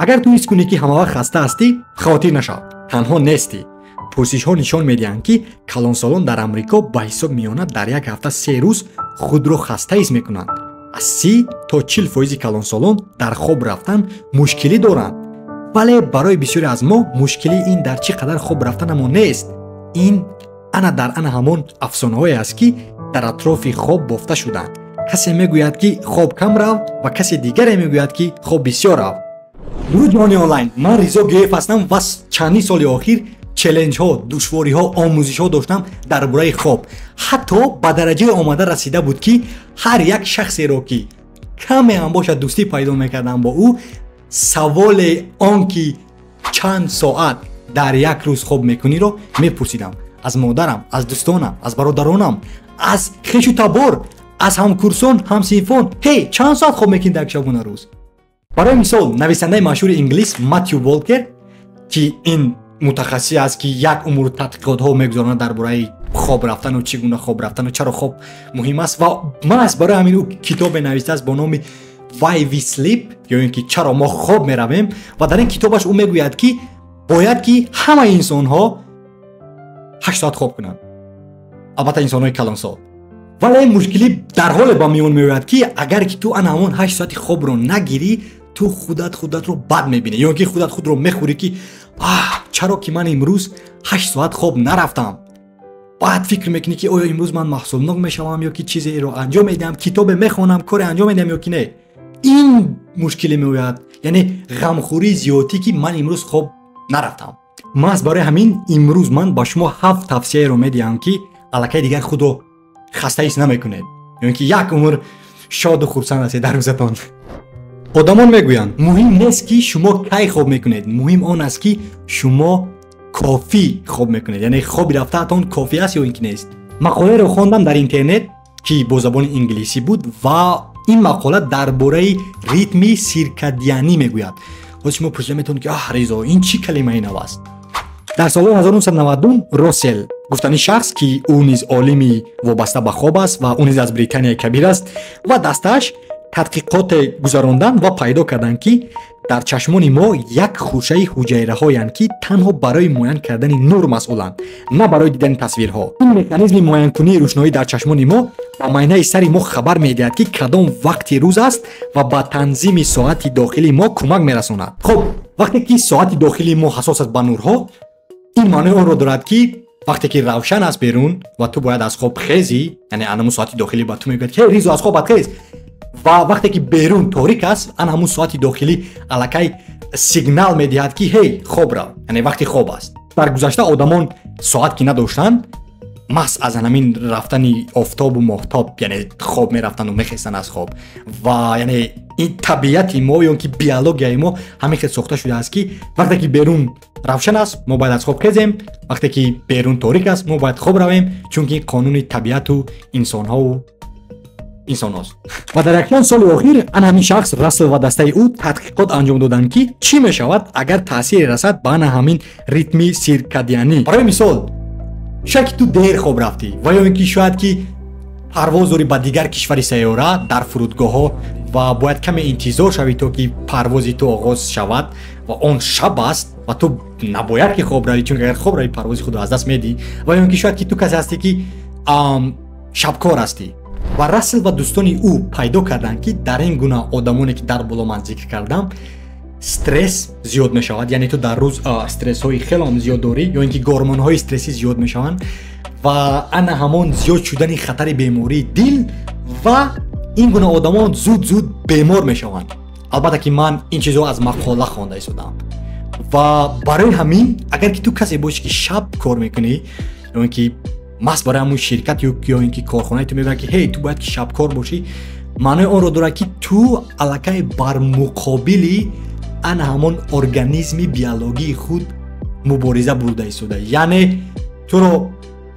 Агар ту ҳис кунӣ, ки ҳамавақт хаста ҳастӣ, хавотир нашав, танҳо нестӣ. Пурсишҳо нишон медиҳанд, ки калонсолон дар Амрико ба ҳисоб миёна дар як ҳафта 3 рӯз худро хаста ҳис мекунанд. Аз 30 то 40 фоизи калонсолон дар хоб рафтан мушкилӣ доранд. Вале барои бисёре аз мо мушкилӣ ин дар чӣ қадар хоб рафтанамо нест, ин ана дар ана ҳамон афсонаҳое аст, ки дар атрофи хоб бофта шуданд. Касе мегӯяд, ки хоб кам рав, ва касе дигаре мегӯяд, ки хоб бисёр рав. Дуруд, ҷаҳони онлайн! Ман Ризо Геев ҳастам ва чандин соли охир челленҷҳо, душвориҳо, омӯзишҳо доштам дар бораи хоб. Ҳатто ба дараҷае омада расида буд, ки ҳар як шахсеро, ки каме ҳам бошад дӯстӣ пайдо мекардам бо ӯ, саволе он ки чанд соат дар як рӯз хоб мекуниро мепурсидам. Аз модарам, аз дӯстонам, аз бародаронам, аз хешу табор, аз ҳамкурсон, ҳамсинфон: «Ҳей, чанд соат хоб мекунӣ дар шабона рӯз?» Барои мисол, нависандаи машҳури инглис Матью Волкер, ки ин мутахассис аст, ки як умр тадқиқотҳо мегузаронад дар бораи хоб рафтану чӣ гуна хоб рафтану чаро хоб муҳим аст, ва маҳз барои ҳамин ӯ китобе навистааст бо номи «Why We Sleep» ё ин ки «Чаро мо хоб меравем». Ва дар ин китобаш ӯ мегӯяд, ки бояд ки ҳамаи инсонҳо 8 соат хоб кунанд, албатта, инсонҳои калонсол. Вале мушкилӣ дар ҳоле ба миён меояд, ки агар ки ту ана ҳамон 8 соати хобро нагирӣ, ту худат худатро бад мебинӣ ё ки худат худро мехӯрӣ, ки аҳ, чаро ки ман имрӯз 8 соат хоб нарафтам? Баъд фикр мекунӣ, ки оё имрӯз ман маҳсулнок мешавам ё ки чизеро анҷом медиҳам, китобе мехонам, коре анҷом медиҳам ё ки не. Ин мушкиле меояд, яъне ғамхӯрии зиёдтӣ, ки ман имрӯз хоб нарафтам. Маҳз барои ҳамин имрӯз ман ба шумо ҳафт тавсияеро медиҳам, ки аллакай дигар худро хаста ҳис намекунед ё ин ки як умр шоду хурсанд ҳастед дар рӯзатон. Одамон мегӯянд, муҳим нест, ки шумо кай хоб мекунед, муҳим он аст, ки шумо кофӣ хоб мекунед, яъне хоби рафтаатон кофӣ аст ё ин ки нест. Мақолаеро хондам дар интернет, ки бо забони инглисӣ буд, ва ин мақола дар бораи ритми сиркадианӣ мегӯяд. Боз шумо пурсида метавонед, ки аҳ, Ризо, ин чӣ калимаи нав аст? Дар солҳои 1990 Россел гуфтани шахс, ки ӯ низ олими вобаста ба хоб аст ва ӯ низ аз Британияи Кабир аст, ва дастааш тадқиқоте гузаронданд ва пайдо карданд, ки дар чашмони мо як хушаи ҳуҷайраҳоянд, ки танҳо барои муайян кардани нур масъуланд, на барои дидани тасвирҳо. Ин механизми муайянкунии рӯшноӣ дар чашмони мо ба майнаи сари мо хабар медиҳад, ки кадом вақти рӯз аст, ва ба танзими соати дохилии мо кӯмак мерасонад. Хуб, вақте ки соати дохилии мо ҳассос аст ба нурҳо, ин маънои онро дорад, ки вақте ки равшан аст берун ва ту бояд аз хоб хезӣ, яъне ана ҳамун соати дохилӣ ба ту мегӯяд, ки «Ризо, аз хобат хез». Ва вақте ки берун торик аст, ана ҳамун соати дохилӣ аллакай сигнал медиҳад, ки ҳей, хоб рав, яъне вақти хоб аст. Дар гузашта одамон соат ки надоштанд, маҳз аз ҳамин рафтани офтобу моҳтоб, яъне хоб мерафтанду мехестанд аз хоб. Ва яъне ин табиати мо ё ки биологияи мо ҳамин хел сохта шудааст, ки вақте ки берун равшан аст, мо бояд аз хоб хезем, вақте ки берун торик аст, мо бояд хоб равем, чунки қонуни табиату инсонҳову инсонҳост. Ва дар якчанд соли охир ана ҳамин шахс Рассел ва дастаи ӯ тадқиқот анҷом доданд, ки чӣ мешавад, агар таъсире расад ба ана ҳамин ритми сиркадианӣ. Барои мисол, шояд ки ту дер хоб рафтӣ ва ё ин ки шояд ки парвоз дорӣ ба дигар кишвари сайёра, дар фурудгоҳҳо ва бояд каме интизор шавӣ, то ки парвози ту оғоз шавад, ва он шаб аст ва ту набояд ки хоб равӣ, чунки агар хоб равӣ, парвози худро аз даст медиҳӣ. Ва ё ин ки шояд ки ту касе ҳастӣ, ки шабкор ҳастӣ. Ва Рассел ва дӯстони ӯ пайдо карданд, ки дар ин гуна одамоне, ки дар боло ман зикр кардам, стресс зиёд мешавад, яъне ту дар рӯз стрессҳои хелом зиёд дорӣ ё ин ки гормонҳои стрессӣ зиёд мешаванд, ва ана ҳамон зиёд шудани хатари бемории дил, ва ин гуна одамон зуд зуд бемор мешаванд. Албатта ки ман ин чизҳо аз мақола хонда истодам. Ва барои ҳамин, агар ки ту касе бошӣ, ки шаб кор мекунӣ ё ин ки маҳз барои ҳамун ширкат ё ин ки корхонаи ту мегӯяд, ки ҳей, ту бояд ки шабкор бошӣ, маънои онро дорад, ки ту аллакай бар муқобили ана ҳамон организми биологии худ мубориза бурда истода. Яъне туро,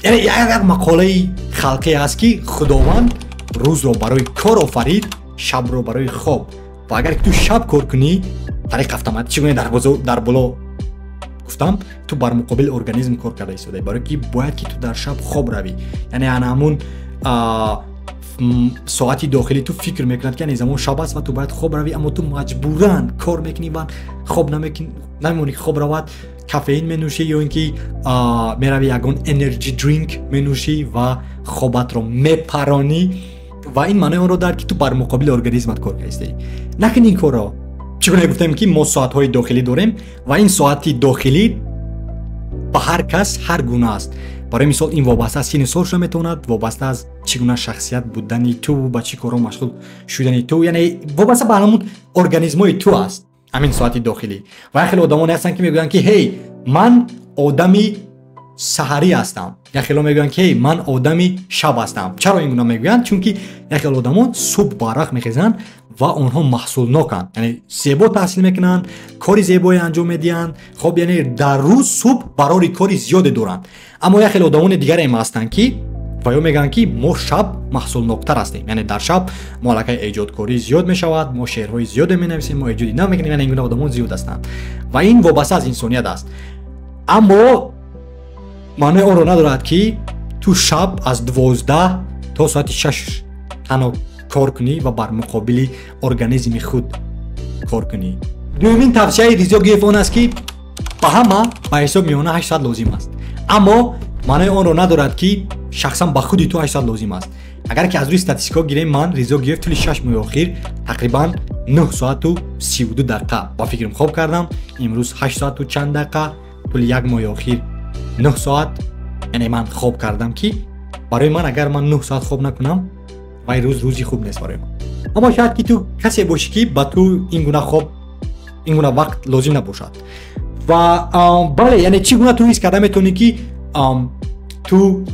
яъне як мақолаи халқе аст, ки Худованд рӯзро барои кор офарид, шабро барои хоб. Ва агар ки ту шаб кор кунӣ, тариқи автоматӣ, чӣ гуна дар боло гуфтам, ту бар муқобили организм кор карда истодаӣ, барое ки бояд ки ту дар шаб хоб равӣ, яъне ана ҳамун. Соати дохилии ту фикр мекунад, ки ин замон шаб аст ва ту бояд хоб равӣ, аммо ту маҷбуран кор мекунӣ ва хоб намекунӣ, намемонӣ ки хоб равад, кофеин менӯшӣ ё ин ки меравӣ ягон energy drink менӯшӣ ва хобатро мепаронӣ ва ин маънои онро дорад, ки ту бар муқобили организмат кор кардӣ. Накун ин корро. Чӣ гуна гуфтем, ки мо соатҳои дохилӣ дорем ва ин соати дохилӣ ба ҳар кас ҳар гуна аст. Барои мисол, ин вобаста аз синни сол шуда метавонад, вобаста аз чӣ гуна шахсият будани ту, ба чӣ корҳо машғул шудани ту, яъне вобаста ба ҳамун организмҳои ту аст ҳамин соати дохилӣ. Ва як хеле одамоне ҳастанд, ки мегӯянд, ки ҳей, ман одами саҳарӣ ҳастам. Як хело мегӯянд, ки ҳей, ман одами шаб ҳастам. Чаро ин гуна мегӯянд? Чунки як хел одамон субҳ барвақт мехезанд ва онҳо маҳсулноканд, яъне зебо таҳсил мекунанд, кори зебое анҷом медиҳанд. Хоб, яъне дар рӯз субҳ барори кори зиёде доранд. Аммо як хел одамони дигаре ҳастанд, ки ва ё мегӯянд, ки мо шаб маҳсулноктар ҳастем, яъне дар шаб мо аллакай эҷодкорӣ зиёд мешавад, мо шеърҳои зиёде менависем, мо эҷоди нав мекунем. Яъне ин гуна одамон зиёд ҳастанд ва ин вобаста аз инсоният аст. Аммо маънои онро надорад, ки ту шаб аз 12 то соати 6 танҳо кор кунӣ ва бар муқобили организми худ кор кунӣ. Дуюмин тавсияи Ризо Гиев он аст, ки ба ҳама ба ҳисоб миёна 8 соат лозим аст, аммо маънои онро надорад, ки шахсан ба худи ту 8 соат лозим аст. Агар ки аз рӯи статистикаҳо гирем, ман, Ризо Гиев, тӯли 6 моҳи охир тақрибан 9 соату 32 дақиқа ба фикрам хоб кардам. Имрӯз 8 соату чанд дақиқа, тӯли як моҳи охир 9 соат, яъне ман хоб кардам, ки барои ман агар ман 9 соат хоб накунам, вай рӯз рӯзи хуб нест барои ман. Аммо шояд ки ту касе бошӣ, ки ба ту ин гуна хоб, ин гуна вақт лозим набошад. Ва бале, яъне чӣ гуна ту ҳис карда метавонӣ, ки ту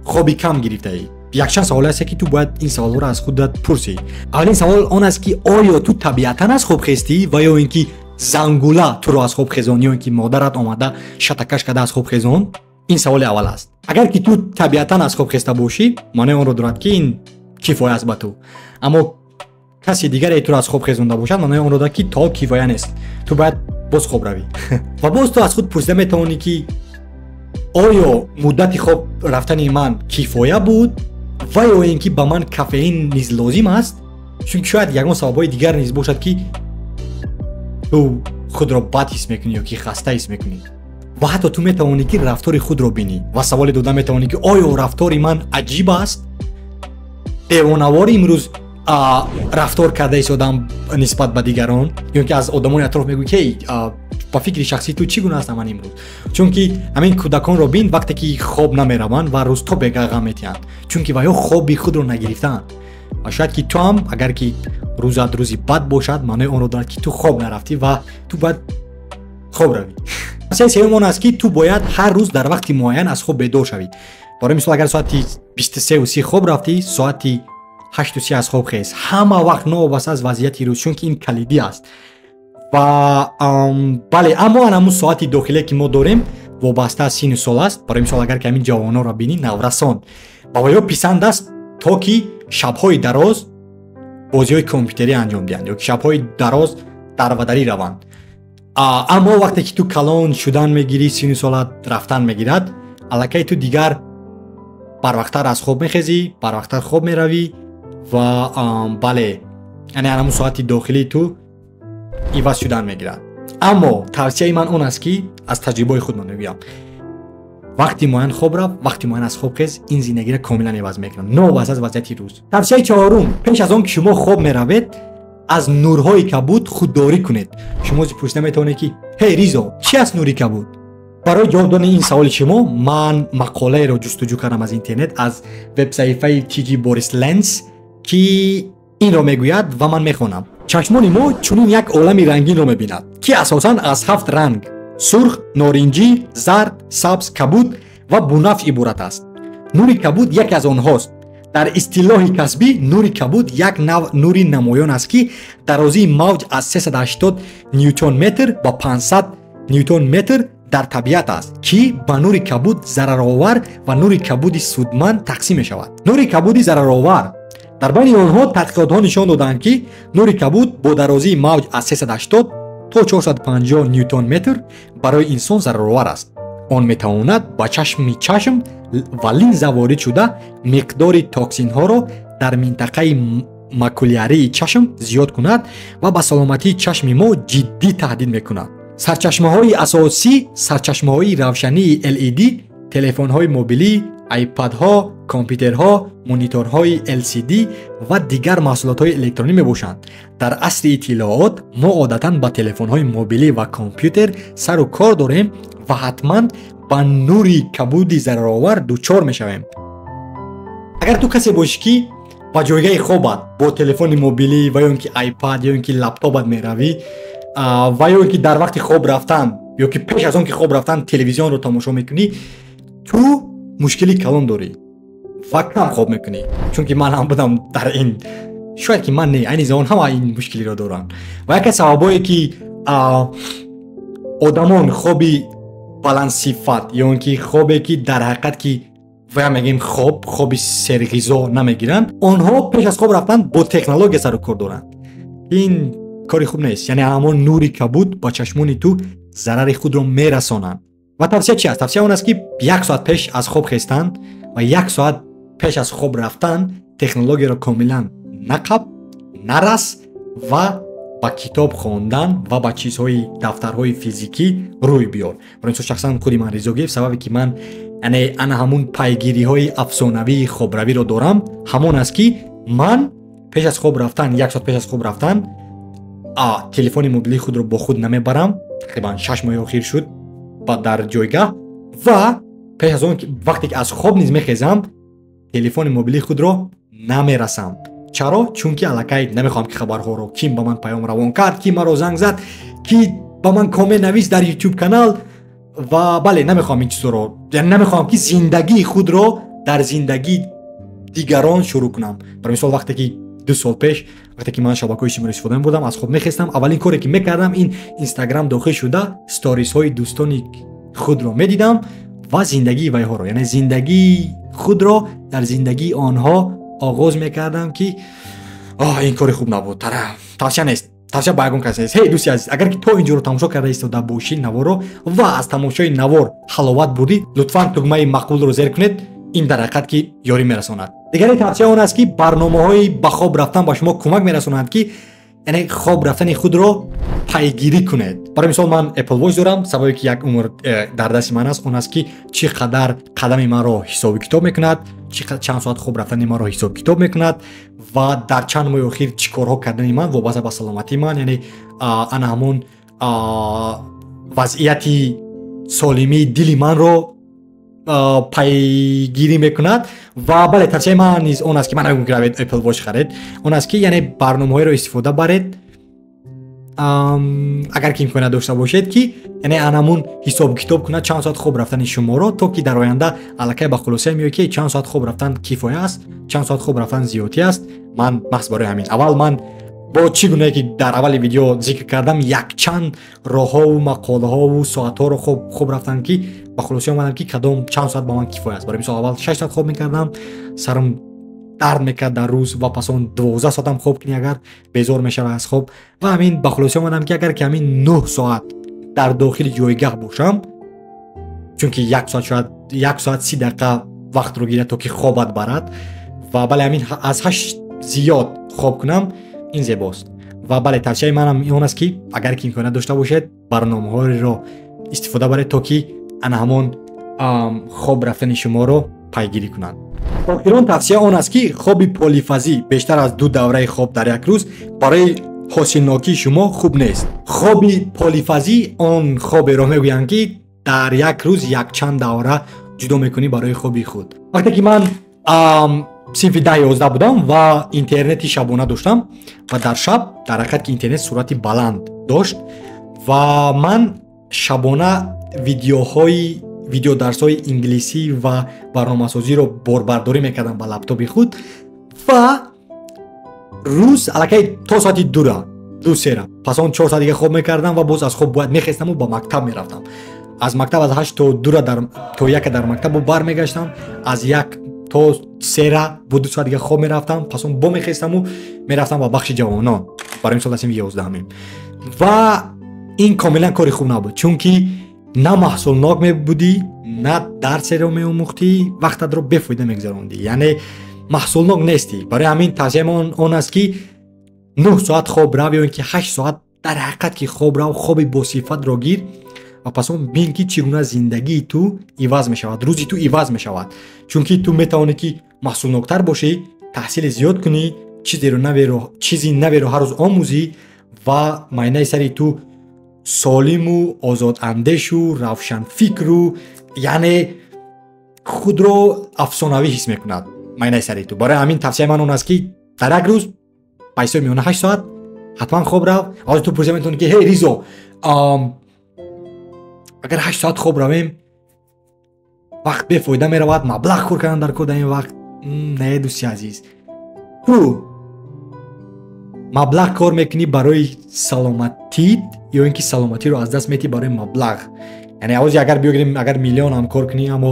хоби кам гирифтаӣ? Якчанд саволе ҳаст, ки ту бояд ин саволҳоро аз худат пурсӣ. Аввалин савол он аст, ки оё ту табиатан аз хоб хестӣ ва ё ин ки зангула туро аз хоб хезон, ё ин ки модарат омада шатакаш карда аз хоб хезон? Ин саволи аввал аст. Агар ки ту табиатан аз хоб хеста бошӣ, маънои онро дорад, ки ин кифоя аст ба ту. Аммо каси дигаре туро аз хоб хезонда бошад, маънои онро дорад, ки то кифоя нест, ту бояд боз хоб равӣ. Ва боз ту аз худ пурсида метавонӣ, ки оё муддати хоб рафтани ман кифоя буд ва ё ин ки ба ман кофеин низ лозим аст? Чунки шояд ягон сабабҳои дигар низ бошад, ки ту худро бад ҳис мекунӣ ё ки хаста ҳис мекунӣ. Ва ҳатто ту метавонӣ, ки рафтори худро бинӣ ва саволе дода метавонӣ, ки оё рафтори ман аҷиб аст, девонавор имрӯз рафтор карда истодам нисбат ба дигарон, ё ки аз одамони атроф мегӯӣ, ки эй, ба фикри шахсии ту чӣ гуна ҳастам ман имрӯз? Чунки ҳамин кӯдаконро бин, вақте ки хоб намераванд ва рӯз то бега ғам метиҳанд, чунки ваё хоби худро нагирифтаанд. Ва шояд ки ту ҳам, агар ки рӯзат рӯзи бад бошад, маънои онро дорад, ки ту хоб нарафтӣ ва ту бояд хоб равӣ. Тавсияи сеюм он аст, ки ту бояд ҳар рӯз дар вақти муайян аз хоб бедор шавӣ. Барои мисол, агар соати 23:30 хоб рафтӣ, соати 8:30 аз хоб хез, ҳама вақт, новобаста аз вазъияти рӯз, чунки ин калидӣ аст. Ва бале, аммо ан ҳамун соати дохилие, ки мо дорем, вобаста аз синну сол аст. Барои мисол, агар ки ҳамин ҷавононро бинӣ, наврасон, ба ваё писанд аст, то ки шабҳои дароз бозиҳои компютерӣ анҷом диҳанд ё ки шабҳои дароз дарвадарӣ раванд. Аммо вақте ки ту калон шудан мегирӣ, синну солат рафтан мегирад, аллакай ту дигар барвақттар аз хоб мехезӣ, барвақттар хоб меравӣ ва бале, яъне ҳамун соати дохилии ту иваз шудан мегирад. Аммо тавсияи ман он аст, ки аз таҷрибаи худ ман мегӯям: вақти муайян хоб рафт, вақти муайян аз хоб хез, ин зиндагиро комилан иваз мекунад, новобаста аз вазъияти рӯз. Тавсияи чаҳорум: пеш аз он ки шумо хоб меравед, аз нурҳои кабуд худдорӣ кунед. Шумо пурсида метавонед, ки ҳей, Ризо, чӣ аст нури кабуд? Барои ҷавоб додани ин саволи шумо ман мақолаеро ҷустуҷӯ кардам аз интернет, аз вебсаҳифаи TG Борис Ленс, ки инро мегӯяд ва ман мехонам: чашмони мо чунин як олами рангинро мебинад, ки асосан аз ҳафт ранг: сурх, норинҷӣ, зард, сабз, кабуд ва бунафш иборат аст. Нури кабуд яке аз онҳост. Дар истилоҳи касбӣ нури кабуд як нав нури намоён аст, ки дарозии мавҷ аз 380 ньютон метр ба 500 ньютон метр дар табиат аст, ки ба нури кабуд зараровар ва нури кабуди судманд тақсим мешавад. Нури кабуди зараровар: дар байни онҳо тадқиқотҳо нишон доданд, ки нури кабуд бо дарозии мавҷ аз 380 то 450 ньютон метр барои инсон зараровар аст. Он метавонад ба чашми чашм ва линза ворид шуда, миқдори токсинҳоро дар минтақаи макулярии чашм зиёд кунад ва ба саломатии чашми мо ҷиддӣ таҳдид мекунад. Сарчашмаҳои асосӣ сарчашмаҳои равшании LED, телефонҳои мобилӣ, айпадҳо, компютерҳо, мониторҳои LCD ва дигар маҳсулотҳои электронӣ мебошанд. Дар асри иттилоот мо одатан ба телефонҳои мобилӣ ва компютер сару кор дорем ва ҳатман ба нури кабуди зараровар дучор мешавем. Агар ту касе бошӣ, ки ба ҷойгаҳи хобат бо телефони мобилӣ ва ё ин ки айпад ё ин ки лаптопат меравӣ ва ё ин ки дар вақти хоб рафтан ё ки пеш аз он ки хоб рафтан телевизионро тамошо мекунӣ, ту мушкили калон дорӣ ва кам хоб мекунӣ. Чунки ман ҳам будам дар ин, шояд ки ман не, айни замон ҳама ин мушкилиро доранд. Ва яке аз сабабҳое, ки одамон хоби баландсифат ё ин ки хобе, ки дар ҳақиқат ки ва мегӯем хоб, хоби серғизо намегиранд, онҳо пеш аз хоб рафтан бо технология сару кор доранд. Ин кори хуб нест, яъне ҳамон нури кабуд ба чашмони ту зарари худро мерасонанд. Ва тавсия чи аст? Тавсия он аст, ки як соат пеш аз хоб хестан ва як соат пеш аз хоб рафтан технологияро комилан нақаб, нарас ва ба китоб хондан ва ба чизҳои дафтарҳои физикӣ рӯй биёр. Барои мисол, шахсан худи ман, Ризогиев, сабабе ки ман яъне ана ҳамун пайгириҳои афсонавии хобравиро дорам, ҳамон аст, ки ман пеш аз хоб рафтан, як соат пеш аз хоб рафтан телефони мобилии худро бо худ намебарам. Тақрибан 6 моҳи охир шуд ба дар ҷойгаҳ ва пеш аз он вақте ки аз хоб низ мехезам, телефони мобилии худро намерасам. Чаро? Чунки аллакай намехоҳам, ки хабарҳоро, ким ба ман паём равон кард, ки маро занг зад, ки ба ман коммент навист дар Ютуб канал. Ва бале, намехоҳам ин чизҳоро, яъне намехоҳам, ки зиндагии худро дар зиндагии дигарон шурӯъ кунам. Барои мисол, вақте ки 2 сол пеш, вақте ки ман шабакаҳои иҷтимоиро истифода мебурдам, аз хоб мехестам, аввалин коре ки мекардам, ин Инстаграм дохил шуда, сторисҳои дӯстони худро медидам ва зиндагии вайҳоро, яъне зиндагии худро дар зиндагии онҳо оғоз мекардам, ки ин кори хуб набуд. Тавсия нест, тавсия ба ягон кас нест. Ҳей, дӯсти азиз, агар ки то инҷоро тамошо карда истода бошӣ наворро ва аз тамошои навор ҳаловат бурдӣ, лутфан тугмаи мақбулро зер кунед. Ин дар ҳақиқат ки ёрӣ мерасонад. Дигари тавсия он аст, ки барномаҳои ба хоб рафтан ба шумо кӯмак мерасонанд, ки яъне хоб рафтани худро пайгирӣ кунед. Барои мисол, ман Apple Watch дорам. Сабабе ки як умр дар дасти ман аст, он аст, ки чӣ қадар қадами маро ҳисобу китоб мекунад, чанд соат хоб рафтани маро ҳисобу китоб мекунад ва дар чанд моҳи охир чӣ корҳо кардани ман вобаста ба саломатии ман, яъне ана ҳамон вазъияти солимии дили манро пайгирӣ мекунад. Ва бале, тавсияи ман низ он аст, ки ман намегӯям, ки равед Apple Watch харед, он аст, ки яъне барномаҳоеро истифода баред, агар ки имконият дошта бошед, ки яъне анамун ҳисобу китоб кунад чанд соат хоб рафтани шуморо, то ки дар оянда аллакай ба хулосае меояд, ки чанд соат хоб рафтан кифоя аст, чанд соат хоб рафтан зиёдтӣ аст. Ман маҳз барои ҳамин аввал ман бо чӣ гунае ки дар аввали видео зикр кардам, якчанд роҳҳову мақолаҳову соатҳоро хоб рафтам, ки ба хулоса омадам, ки кадом чанд соат ба ман кифоя аст. Барои мисол, аввал 6 соат хоб мекардам, сарам дард мекард дар рӯз ва пас он 12 соатам хоб кунӣ, агар безор мешава аз хоб. Ва ҳамин ба хулоса омадам, ки агар ки ҳамин 9 соат дар дохили ҷойгаҳ бошам, чунки як соат, шояд 1 соат 30 дақиқа вақтро гирад, то ки хобат барад, ва бале, ҳамин аз 8 зиёд хоб кунам, ин зебост. Ва бале, тавсияи манам он аст, ки агар ки имконият дошта бошед, барномаҳоеро истифода баред, то ки ана ҳамон хоб рафтани шуморо пайгирӣ кунанд. Охирон тавсия он аст, ки хоби полифазӣ, бештар аз ду давраи хоб дар як рӯз, барои ҳосилнокии шумо хуб нест. Хоби полифазӣ он хоберо мегӯянд, ки дар як рӯз якчанд давра ҷудо мекунӣ барои хоби худ. Вақте ки ман синфи 10-11 будам ва интернети шабона доштам ва дар шаб дар ҳақиқат ки интернет суръати баланд дошт ва ман шабона видеоҳои видеодарсҳои инглисӣ ва барномасозиро борбардорӣ мекардам ба лаптопи худ ва рӯз аллакай то соати 2-ра, 2-сера, пас он 4 соат дига хоб мекардам ва боз аз хоб бояд мехестаму ба мактаб мерафтам. Аз мактаб аз 8 то 2-ра то 1-а дар мактаб бармегаштам, аз 1 то 3-ра бо 2 соат дига хоб мерафтам, пас он бо мехестаму мерафтам ба бахши ҷавонон, барои мисол, дар синфи 11-ам. Ва ин комилан кори хуб набуд, чунки на маҳсулнок мебудӣ, на дарсеро меомӯхтӣ, вақтатро бефоида мегузарондӣ. Яъне маҳсулнок нестӣ. Барои ҳамин тавсияи ман он аст, ки 9 соат хоб рав ё ин ки 8 соат дар ҳақиқат ки хоб рав, хоби босифатро гир ва пас он бин, ки чӣ гуна зиндагии ту иваз мешавад, рӯзи ту иваз мешавад. Чунки ту метавонӣ, ки маҳсулноктар бошӣ, таҳсили зиёд кунӣ, чизи наверо ҳар рӯз омӯзӣ ва майнаи сари ту солиму озодандешу равшанфикру, яъне худро афсонавӣ ҳис мекунад майнаи сари ту. Барои ҳамин тавсияи ман он аст, ки дар як рӯз ба ҳисоби миёна 8 соат ҳатман хоб рав. Ҳозир ту пурсида метавонӣ, ки ҳей, Ризо, агар 8 соат хоб равем, вақт бефоида меравад, маблағ кор кардан дар кор дар ин вақт. Не, дӯсти азиз, ту маблағ кор мекунӣ барои саломатит ё ин ки саломатиро аз даст метиҳӣ барои маблағ? Яъне ҳозир агар биёгирем, агар миллион ҳам кор кунӣ, аммо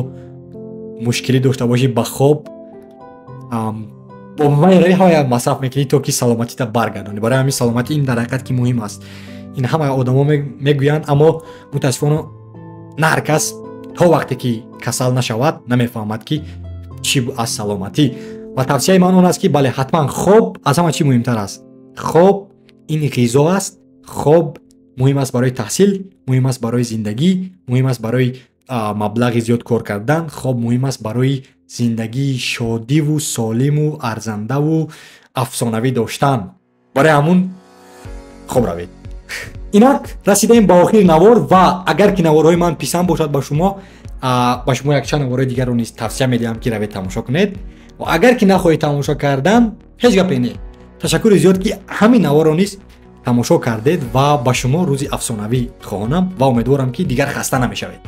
мушкилӣ дошта бошӣ ба хоб, бо майрави ҳамая масраф мекунӣ, то ки саломатита баргардонӣ. Барои ҳамин саломатӣ ин дар ҳақиқат ки муҳим аст. Ин ҳама одамо мегӯянд, аммо мутаассифона на ҳар кас то вақте ки касал нашавад, намефаҳмад, ки чӣ аз саломатӣ. Ва тавсияи ман он аст, ки бале, ҳатман хоб аз ҳама чӣ муҳимтар аст. Хоб ин ғизо аст. Хоб муҳим аст барои таҳсил, муҳим аст барои зиндагӣ, муҳим аст барои маблағи зиёд кор кардан. Хоб муҳим аст барои зиндагии шодиву солиму арзандаву афсонавӣ доштан. Барои ҳамун хоб равед. Инак расидаем ба охири навор ва агар ки наворҳои ман писанд бошад ба шумо, ба шумо якчанд наворҳои дигарро низ тавсия медиҳам, ки равед, тамошо кунед. Ва агар ки нахоҳед тамошо кардан, ҳеҷ гапе не. Ташаккури зиёд, ки ҳамин наворро низ тамошо кардед, ва ба шумо рӯзи афсонавӣ хоҳонам ва умедворам, ки дигар хаста намешавед.